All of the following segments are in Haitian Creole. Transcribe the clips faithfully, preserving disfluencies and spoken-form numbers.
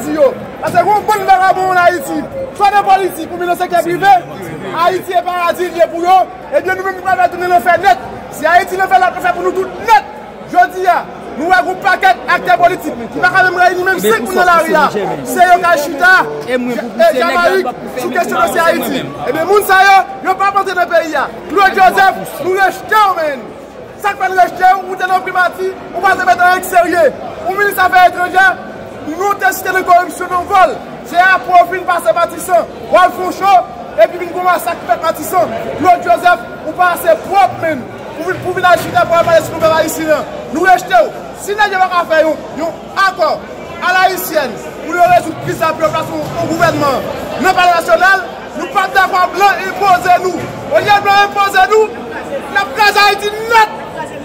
Di yo. Paske gen yon bann vagabon ann Ayiti, swa nan politik oubyen nan sektè prive, Ayiti e paradi li ye pou yo, ebyen nou menm nou pral tounen lanfè nèt. Si Ayiti lanfè, l ap lanfè pou nou tout nèt. Jodi a, nou wè gen yon pakèt aktè politik ki pa ka menm reyini menm senk moun nan lari a. Se yo k al chita, e, Jamayik, sou kesyon dosye Ayiti. Ebyen, moun sa yo, yo p ap antre nan peyi a. Claude Joseph, nou rejte w, menn. Sa k fè n rejte w, ou te nan primati, ou pa te mete anyen k serye. Ou minis afè etranjè, nou te site nan koripsyon nan vòl. Se apre w fin pase Matisan, w al fè yon cho, epi vin gen yon masak ki fèt Matisan. Claude Joseph, ou pa ase pwòp, menn. Pou vin, pou vin al chita pou al pale sou pèp ayisyen an. Nou rejte w. Si nèg yo pa ka fè yon, yon akò alayisyèn pou yo rezoud kriz la, pou yo plase yon, yon gouvènman nan Palè Nasyonal, nou p ap dakò blan enpoze nou. Olye blan enpoze nou, n ap kraze Ayiti nèt.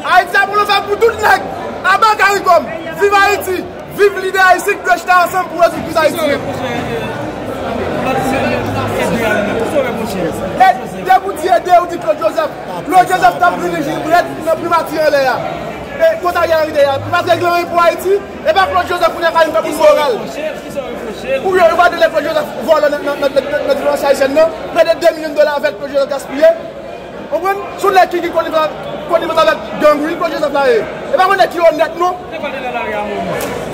Ayiti ap pran lanfè pou tout nèg. Aba Caricom. Viv Ayiti. Viv lidè ayisyen ki dwe chita ansanm pou rezoud kriz Ayiti. E depi w di ede, ou di Claude Joseph. Claude Joseph t ap dirije brèt nan primati anlè a. E kote Ariel Henry te ye a? Primati regle anyen pou Ayiti? E pa Claude Joseph kounye a ka vin fè moun moral. Ou yo, yo pa te lè Claude Joseph vòlè nan, nan, nan, nan, nan diplomatik ayisyèn nan, prè de de milyon dola avèk Claude Joseph gaspiye. Konprann? Se yon nèg ki, ki konivans, konivans avèk gang, wi, Claude Joseph la ye. E pa yon nèg ki onèt, non.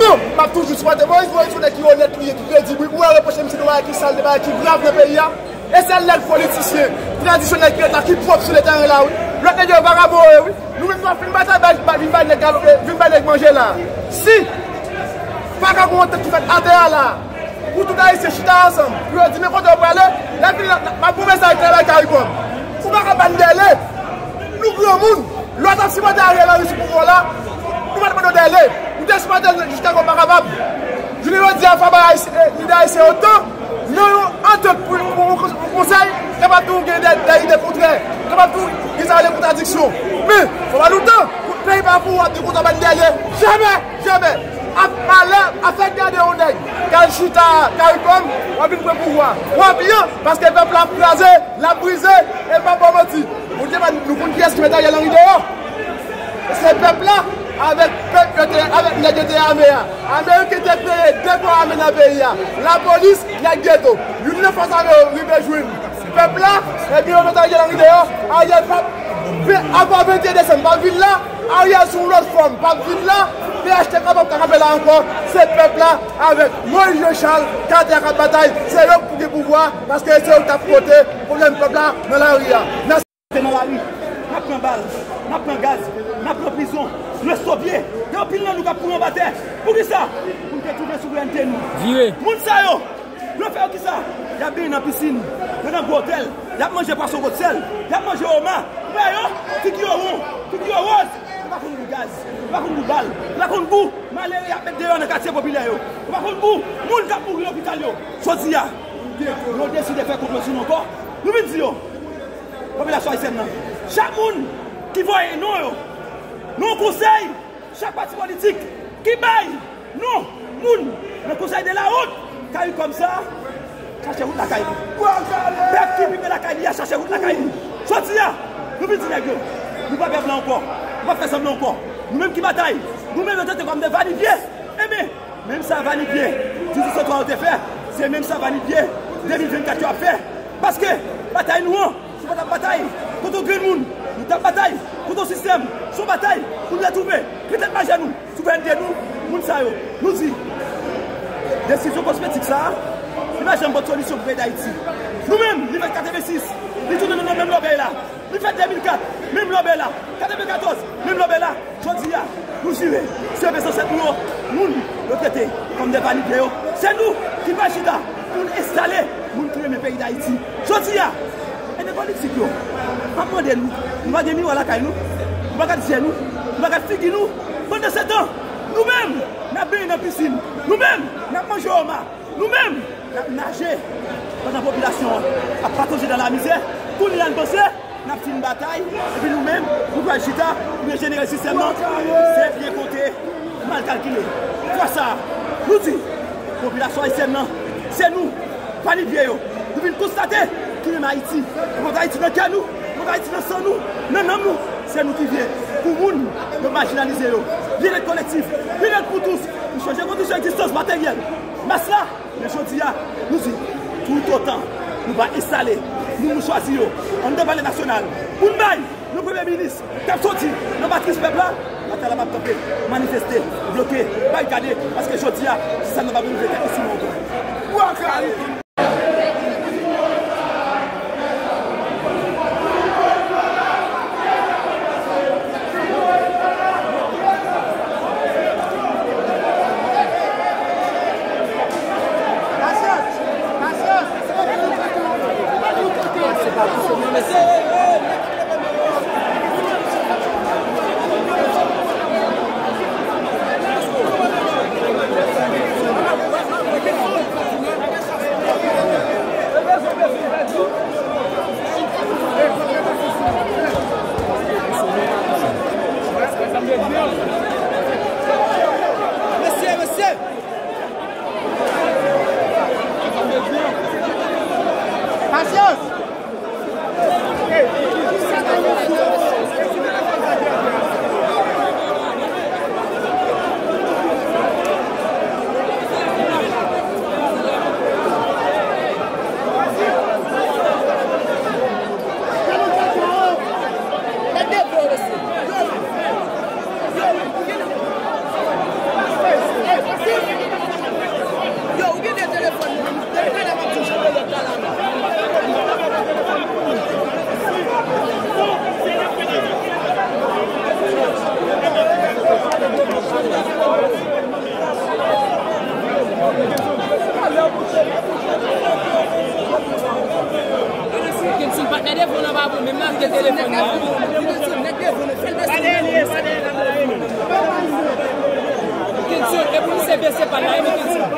Non, m ap toujou sipòte Moïse, Moïse se yon nèg ki onèt li ye, ki kredib, wi. Ou wè repwoche misye de bagay ki sal, de bagay ki grav nan peyi a. E sèl nèg politisyen tradisyonèl ki ret la, ki pwòp sou le tèren la, wi. Lòt nèg yo vagabon yo, wi. Nou menm nou ap fin batay, bay, bay, vin bay nèg galope, vin bay nèg manje la. Si pa ka gen yon antant ki fèt atè a la, pou tout Ayisyen chita ansanm, pou yo di men kote yo prale, lè fini, n ap, n ap, n ap voye mesaj travay Caricom. Ou pa ka ban dèle. Nou granmoun. Lè w t ap sipòte Ariel Henry sou pouvwa la, nou pa t mande w dèle. Ou te sipòte l jiskaske w pa kapab. Jounen jodi a, fò bay Ayisyen, eh, lidè ayisyen yo tan nan yon antant pou, pou, pou yon konsèy, kapab tou gen de, de ide kontrè, kapab tou gen sa rele kontradiksyon. Men, fò ba nou tan pou peyi pa pou w ap di konsa ban dèle. Jamè! Jamè! Ap malè, ap fè gade yon nèg k al chita Caricom, w ap vin pran pouvwa. W ap byen, paske pèp la ap kraze, l ap brize, e m p ap ba w manti. Bondye pa, nou konn kiyès ki mete Ariel Henry deyò. Se pèp la, avèk pèp yo te, avèk nèg yo te ame a. Ameriken te peye de kò ame nan peyi a. Lapolis, nèg geto. Youn nan fòs ame yo rive jwenn pèp la, epi yo mete Ariel Henry deyò. Ariel p ap, avan venteyen desanm, p ap vin la. Ariel sou yon lòt fòm, p ap vin la. P H T K p ap ka kanpe la ankò. Se pèp la, avèk Moïse Jean Charles, Carter k ap batay. Se yo k pou gen pouvwa, paske se yo k t ap pote pwoblèm pèp la nan lari a. Te nan lari, n ap pran bal, n ap pran gaz, n ap pran prizon, nou estopye. Gen anpil nan nou k ap kouri anba tè. Poukisa? Pou n te twouve souvrènte nou. Vire. Moun sa yo, yo fè yo kisa? Y ap benyen nan pisin, yo nan gwo otèl, y ap manje pwason kot sèl, y ap manje oma. Ou wè yo? Figi yo won, figi yo wòz. Yo pa konn gou gaz, yo pa konn gou bal, yo pa konn gou malere y ap met deyò nan katye popilè yo. Yo pa konn gou moun k ap mouri lopital yo. Jodi a, yo deside fè konplo sou nou ankò. Nou vin di yo, popilasyon ayisyèn nan, chak moun ki voye non yo nan yon konsèy, chak pati politik ki bay non moun nan konsèy de la wont, Caricom sa, chache wout lakay li. Pèp ki viv lakay li a chache wout lakay li. Jodi a, nou vin di nèg yo, nou pa pè blan ankò, nou pa fè sanblan ankò. Nou menm ki batay, nou menm yo trete kòm de vanipye. Enben, menm sa vanipye dizuit san twa yo te fè, se menm sa vanipye de mil vennkat yo ap fè. Paske batay nou an, se pa t ap batay kont yon grenn moun, nou t ap batay kont yon sistèm, se yon batay pou n retwouve petèt majè nou, souvrènte nou, moun sa yo. Nou di, desizyon kosmetik sa a, li pa janm pote solisyon pou peyi Dayiti. Nou menm, li fèt katrevensis, li tounen nan menm lòbèy la. Li fèt de mil kat, menm lòbèy la. Katrevenkatòz, menm lòbèy la. Jodi a, nou jire, se men zansèt nou yo, moun yo trete kòm de vanipye yo. Se nou ki pral chita pou n enstale moun ki renmen peyi Dayiti. Jodi a, e de politik yo, m ap mande nou, nou pa gen miwa lakay nou, nou pa gad je nou, nou pa gad figi nou. Pandansetan, nou menm, n ap benyen nan pisin, nou menm, n ap manje oma. Nou menm, n ap naje pandan popilasyon an ap pataje nan lamizè. Kounye a n panse n ap fin batay, epi nou menm, nou pral chita pou n jenere sistèm nan. Se byen konte, mal kalkile. Fwa sa a, nou di, popilasyon ayisyèn nan, se nou, vanipye yo. Nou vin konstate ki menm Ayiti, nou pran Ayiti nan kè nou, nou pran Ayiti nan san nou, nan nanm nou. Se nou ki vle pou moun yo majinalize yo. Byennèt kolektif, byennèt pou tous. Nou chanje kondisyon egzistans materyèl mas la, men jodi a, nou di, toutotan nou pa enstale moun nou chwazi yo anndan Palè Nasyonal pou n bay yon premye minis k ap soti nan matris pèp la, batay la p ap kanpe, manifeste, bloke, barikade, paske jodi a, se sa nou pa vle tèt nou sou nou ankò. Mesye, mesye! Pasyans! Yo, ou gen de telefòn nan, depi talè m ap di w, jan de lòt la la. Kenson, patnè devan w nan pa bon, menm nan de telefòn nan. Kenson, e pou misye bese pa la, e men Kenson.